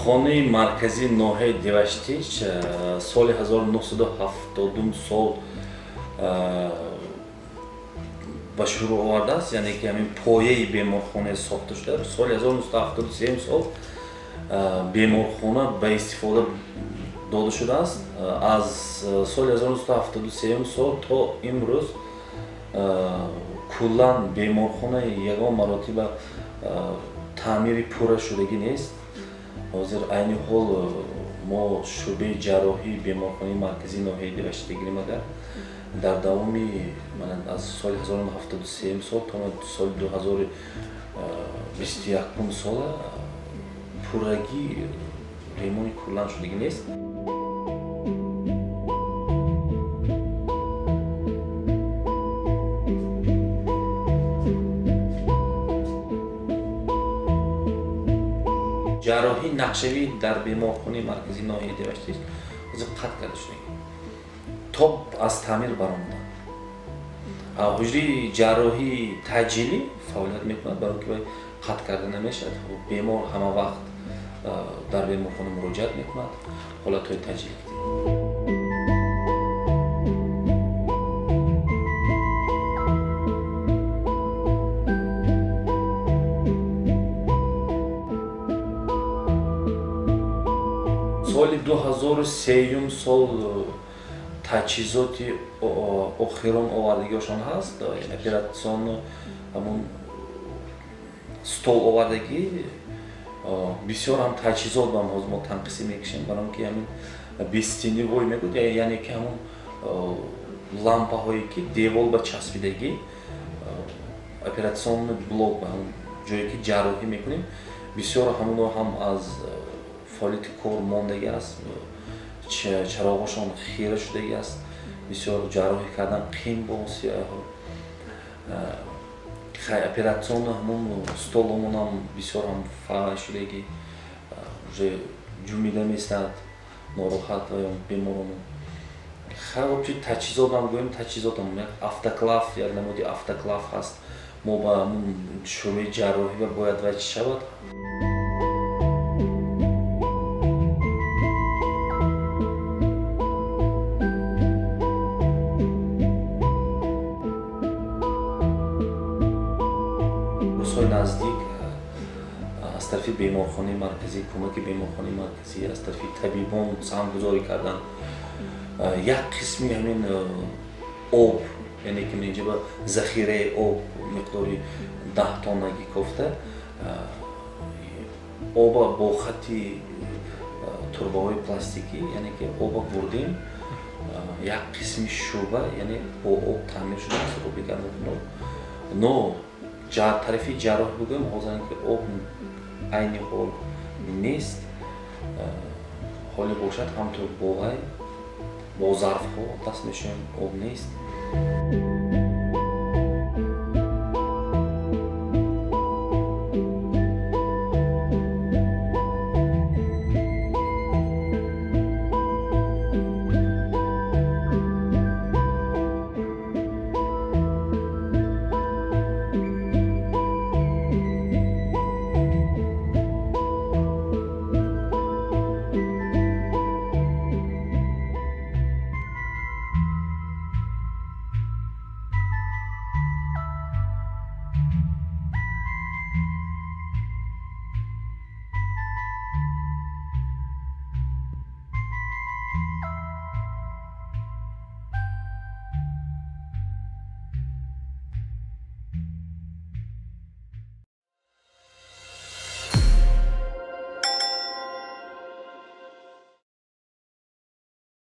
Беморхонаи марказии ноҳияи Деваштич соли 1970 сол ба шурӯъ овардааст, яъне ки ҳамин пояи беморхона сохта шуда. Соли 1973 сол беморхона ба истифода дода шудааст. Аз соли 1973 сол то имрӯз куллан беморхона ягон маротиба таъмири пурра шудагӣ нест. Ҳозир айни ҳол мо шӯъбаи ҷарроҳии беморхонаи марказии ноҳияи Деваштич бигирем, агар дар давоми аз соли 1973 сол то соли 2021 сола пуррагӣ ремонти куллан шудагӣ нест. Ҷарроҳии нақшавӣ дар беморхонаи марказии ноҳияи Деваштич ҳозир қатъ карда шудагӣ, то аз таъмир баромадан. Ҳуҷраи ҷарроҳии таъҷилӣ фаъолият мекунад, барои ки вай қатъ карда намешавад. Бемор ҳама вақт дар беморхона муроҷиат мекунад ҳолатҳои таъҷилӣ. Соли 2003 сол таҷҳизоти охирон овардагиашон ҳаст, операционно ҳамун стол овардагӣ, бисёр ҳам таҷҳизот ба ҳозир мо танқисӣ мекашем, барои ки ҳамин бестеневой мегӯяд, яъне ки ҳамун лампаҳое ки девол ба часпидагӣ, операционный блок ба ҳамун ҷое ки ҷарроҳӣ мекунем, бисёр ҳамунро ҳам аз фаъолияти кор мондагӣ аст, чароғошон хира шудагӣ аст, бисёр ҷарроҳӣ кардан қин боз. Операционно ҳамун столомонам бисёр ҳам фаъол шудагӣ, уже ҷумида местад, нороҳат беморонон. Хай, вообще таҷҳизотам гӯем, таҷҳизотам як автоклав, як намуди автоклав ҳаст. Мо ба ҳамун шӯъбаи ҷарроҳӣ ба бояд вай чӣ шавад. Рӯзҳои наздик аз тарафи беморхонаи марказӣ, кӯмаки беморхонаи марказӣ, аз тарафи табибон саҳмгузорӣ кардан, як қисми ҳамин об, яъне ки инҷа ба захираи об миқдори 10 тоннагӣ кофта оба бо хати турбаҳои пластикӣ, яъне ки оба бурдем, як қисми шӯъба, яъне бо об таъмир шудааст, оби гарму хунук. Но тарафи ҷарроҳ бигӯем, ҳозир ки об айни ҳол нест, ҳоле бошад ҳамтур бо вай бо зарфҳо даст мешӯем, об нест.